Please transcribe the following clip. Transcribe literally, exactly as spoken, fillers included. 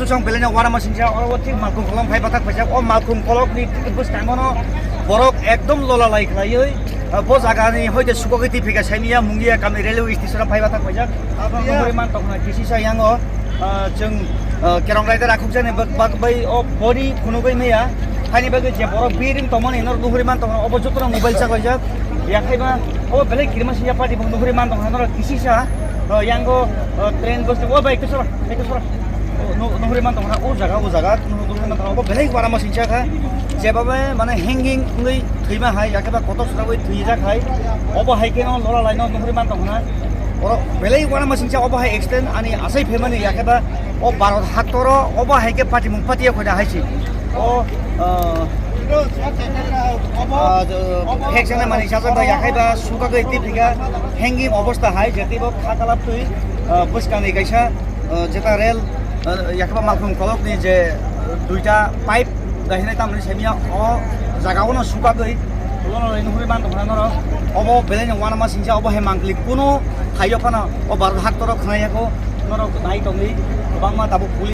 Chong belai no uanama singsa, oro o thik malkhung kolok phai bathak phaijak, o malkhung kolok ni thik bwskango no borok ekdom lola lai khlaiwi, ah, bo jaga ni hoite sukogwi twi phika saimiya Mungia kami railway station o phai bathak phaijak. Abo nuhuri man tongna kisi sa yang o, ah, chwng, ah, kerong raida rakhuk jani bak, bak bai o body phunugwi maya. Haini bagwi je borok biring tongmani norok nuhuri man tongna obo jotono mobile chaklaijak. Yakhai ba o belai kirima singya party bo nuhuri man tongna norok kisi sa, ah, yang o, ah, train bus o bai kisora, bai kisora. Nuhuri man tongkha o jaga, o jaga nuhuri man tongkha, obo belai uanama singsa kha. Jeba bai mane hanging wngwi thwima hai, yakhe ba kotor sora bai thwijak hai. Obo hai khe no lora lai no nuhuri man tongkha. Oro belai uanama singsa obo hai extend ani asai phaimani yakhe ba o Bharat haktoro obo hai khe patimung patiya khoida hai si. O, ah, ah, hek jana mani sajak bai yakhai ba sukagwi twi phika hanging obostha hai, jeti bo kha kalap twi, ah, bwskangni kaisa, ah, jeta rel, ah, yakhe ba malkhung kolokni je, ah, duita pipe gahinai tamni saimiya o jaga o no sukagwi lono lai nuhuri man tongkha norok. Obo belai no uanama singsa obo hai mangpili kuno hayo phano o Bharat haktoro khwnai yako norok nai tongwi kwbangma tabuk police